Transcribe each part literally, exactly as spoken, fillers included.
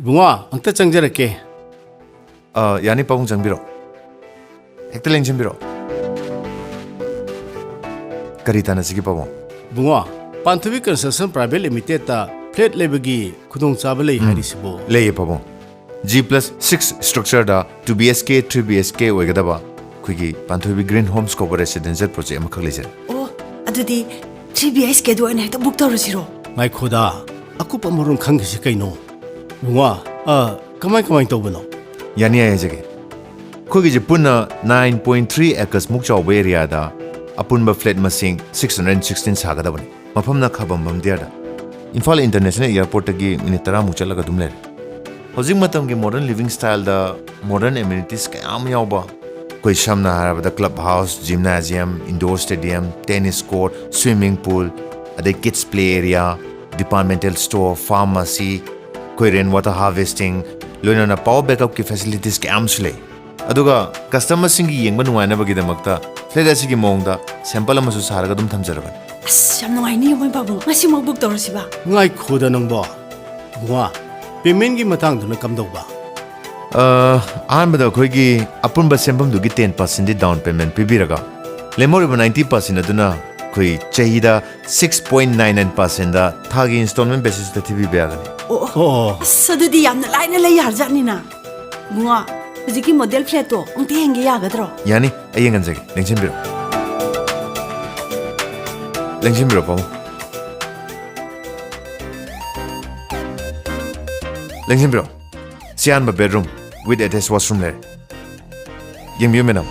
ꯏꯕꯨꯡꯉꯣ, ꯑꯝꯇ ꯆꯪꯖꯔꯛꯀꯦ꯫ ꯑ, ꯌꯥꯅꯤ ꯄꯥꯕꯨꯡ, ꯆꯪꯕꯤꯔꯣ꯫ ꯍꯦꯛꯇ ꯂꯦꯡꯁꯤꯟꯕꯤꯔꯣ꯫ ꯀꯔꯤ ꯇꯥꯟꯅꯁꯤꯒꯦ ꯄꯥꯕꯨꯡ? ꯏꯕꯨꯡꯉꯣ, ꯄꯥꯟꯊꯣꯏꯕꯤ Construction Private Limited ꯇ flat ꯂꯩꯕꯒꯤ ꯈꯨꯗꯣꯡꯆꯥꯕ ꯂꯩ ꯎꯝ, ꯍꯥꯏꯔꯤꯁꯤꯕꯨ? ꯂꯩꯌꯦ ꯄꯥꯕꯨꯡ꯫ G plus six structure ꯗ two B H K, three B H K ꯑꯣꯏꯒꯗꯕ ꯑꯩꯈꯣꯏꯒꯤ ꯄꯥꯟꯊꯣꯏꯕꯤ Green Homes ꯀꯧꯕ residential project ꯑꯃꯈꯛ ꯂꯩꯖꯔꯦ꯫ ꯑꯣ, ꯑꯗꯨꯗꯤ three B H K ꯗꯣ ꯑꯣꯏꯅ ꯍꯦꯛꯇ book ꯇꯧꯔꯁꯤꯔꯣ? ꯉꯥꯏꯈꯣꯗ, ꯑꯀꯨꯞꯄ ꯃꯔꯣꯜ ꯈꯪꯈꯤꯁꯤ ꯀꯩꯅꯣ? ꯏꯕꯨꯡꯉꯣ, ꯑ, ꯀꯃꯥꯏ ꯀꯃꯥꯏ ꯇꯧꯕꯅꯣ? ꯌꯥꯅꯤ, ꯑꯩ ꯍꯥꯏꯖꯒꯦ꯫ ꯑꯩꯈꯣꯏꯒꯤꯁꯦ ꯄꯨꯟꯅ nine point three acres ꯃꯨꯛ ꯆꯥꯎꯕ area ꯗ ꯑꯄꯨꯟꯕ flat ꯃꯁꯤꯡ six hundred sixteen ꯁꯥꯒꯗꯕꯅꯤ꯫ ꯃꯐꯝꯅ ꯈꯥꯕꯝ ꯕꯝꯗꯤꯌꯥꯔꯗ꯫ Imphal International Airport ꯇꯒꯤ minute ꯇꯔꯥꯃꯨꯛ ꯆꯠꯂꯒ ꯑꯗꯨꯝ ꯂꯩꯔꯦ꯫ ꯍꯧꯖꯤꯛ ꯃꯇꯝꯒꯤ modern living style ꯗ modern amenities ꯀꯌꯥ ꯑꯃ ꯌꯥꯎꯕ, ꯑꯩꯈꯣꯏ ꯁꯝꯅ ꯍꯥꯏꯔꯕꯗ club house, gymnasium, indoor stadium, tennis court, swimming pool, ꯑꯗꯩ kids play area, departmental store, pharmacy, ꯑꯩꯈꯣꯏ rain water harvesting, ꯂꯣꯏꯅꯅ power backup ꯀꯤ facilities ꯀꯌꯥ ꯑꯃꯁꯨ ꯂꯩ꯫ ꯑꯗꯨꯒ customer ꯁꯤꯡꯒꯤ ꯌꯦꯡꯕ ꯅꯨꯡꯉꯥꯏꯅꯕꯒꯤꯗꯃꯛꯇ flat ꯑꯁꯤꯒꯤ ꯃꯑꯣꯡꯗ sample ꯑꯃꯁꯨ ꯁꯥꯔꯒ ꯑꯗꯨꯝ ꯊꯝꯖꯔꯕꯅꯤ꯫ ꯑꯁ, ꯌꯥꯝ ꯅꯨꯡꯉꯥꯏꯅꯤ, ꯃꯣꯏ ꯄꯥꯕꯨꯡ꯫ ꯉꯁꯤꯃꯛ book ꯇꯧꯔꯁꯤꯕ? ꯉꯥꯏꯈꯣꯗ ꯅꯪꯕꯣ꯫ ꯏꯕꯨꯡꯉꯣ, payment ꯀꯤ ꯃꯇꯥꯡꯗꯨꯅ ꯀꯝꯗꯧꯕ? ꯑ, ꯑꯍꯥꯟꯕꯗ ꯑꯩꯈꯣꯏꯒꯤ ꯑꯄꯨꯟꯕ ꯁꯦꯟꯐꯝꯗꯨꯒꯤ ten percent ꯗꯤ down payment ꯄꯤꯕꯤꯔꯒ, ꯂꯦꯝꯍꯧꯔꯤꯕ ninety percent ꯑꯗꯨꯅ ꯑꯩꯈꯣꯏ ꯆꯍꯤꯗ six point nine nine percent ꯗ ꯊꯥꯒꯤ installment basis ꯇ ꯊꯤꯕꯤꯕ ꯌꯥꯒꯅꯤ꯫ ꯑꯣ, ꯑꯣ꯫ ꯑꯣ꯫ ꯑꯁ, ꯑꯗꯨꯗꯤ ꯌꯥꯝꯅ ꯂꯥꯏꯅ ꯂꯩ ꯌꯥꯔꯖꯥꯠꯅꯤꯅ꯫ ꯏꯕꯨꯡꯉꯣ, ꯍꯧꯖꯤꯛꯀꯤ model flat ꯇꯣ ꯑꯝꯇ ꯌꯦꯡꯒꯦ ꯌꯥꯒꯗ꯭ꯔꯣ? ꯌꯥꯅꯤ, ꯑꯩ ꯌꯦꯡꯍꯟꯖꯒꯦ꯫ ꯂꯦꯡꯁꯤꯟꯕꯤꯔꯣ꯫ ꯂꯦꯡꯁꯤꯟꯕꯤꯔꯣ, ꯄꯥꯕꯨꯡ꯫ ꯂꯦꯡꯁꯤꯟꯕꯤꯔꯣ꯫ ꯁꯤ ꯑꯍꯥꯟꯕ bedroom with attached washroom ꯂꯩꯔꯦ꯫ ꯌꯦꯡꯕꯤꯌꯨ, madam꯫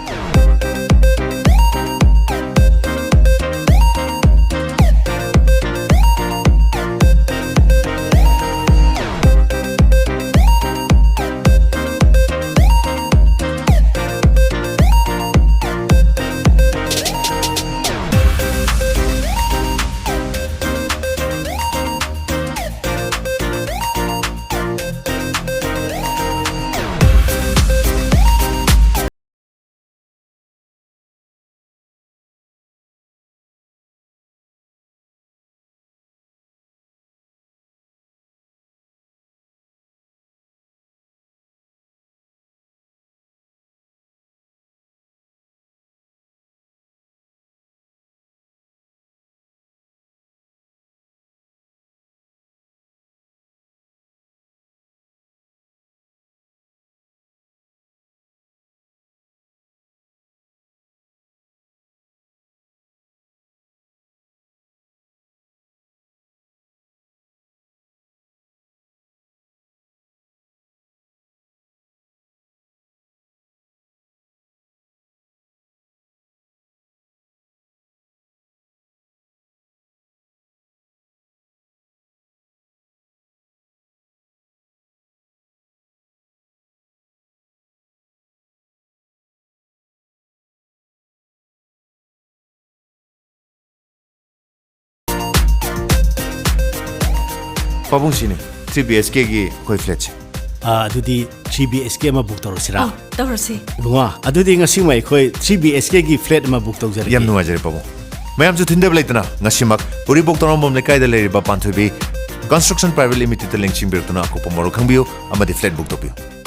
ꯄꯥꯕꯨꯡ, ꯁꯤꯅꯤ ꯊ꯭ꯔꯤ ꯕꯤ ꯑꯩꯆ ꯀꯦꯒꯤ ꯑꯩꯈꯣꯏ ꯐ꯭ꯂꯦꯠꯁꯦ꯫ ꯑꯥ, ꯑꯗꯨꯗꯤ ꯊ꯭ꯔꯤ ꯕꯤ ꯑꯩꯆ ꯀꯦ ꯑꯃ ꯕꯨꯛ ꯇꯧꯔꯁꯤꯔꯥ? ꯑꯧ, ꯇꯧꯔꯁꯤ꯫ ꯏꯕꯨꯡꯉꯣ, ꯑꯗꯨꯗꯤ ꯉꯁꯤꯃꯛ ꯑꯩꯈꯣꯏ ꯊ꯭ꯔꯤ ꯕꯤ ꯑꯩꯆ ꯀꯦꯒꯤ ꯐ꯭ꯂꯦꯠ ꯑꯃ ꯕꯨꯛ ꯇꯧꯖꯔꯒꯦ꯫ ꯌꯥꯝ ꯅꯨꯡꯉꯥꯏꯖꯔꯦ ꯄꯥꯕꯨꯡ꯫ ꯃꯌꯥꯝꯁꯨ ꯊꯤꯟꯗꯕ ꯂꯩꯇꯅ ꯉꯁꯤꯃꯛ ꯎꯔꯤꯄꯣꯛ ꯇꯣꯔꯣꯝꯕꯝ ꯂꯩꯀꯥꯏꯗ ꯂꯩꯔꯤꯕ ꯄꯥꯟꯊꯣꯏꯕꯤ ꯀꯟꯁꯇ꯭ꯔꯛꯁꯟ ꯄ꯭ꯔꯥꯏꯚꯦꯠ ꯂꯤꯃꯤꯇꯦꯗꯇ ꯂꯦꯡꯁꯤꯟꯕꯤꯔꯛꯇꯨꯅ ꯑꯀꯨꯞꯄ ꯃꯔꯣꯜ ꯈꯪꯕꯤꯌꯨ ꯑꯃꯗꯤ ꯐ꯭ꯂꯦꯠ ꯕꯨꯛ ꯇꯧꯕꯤꯌꯨ꯫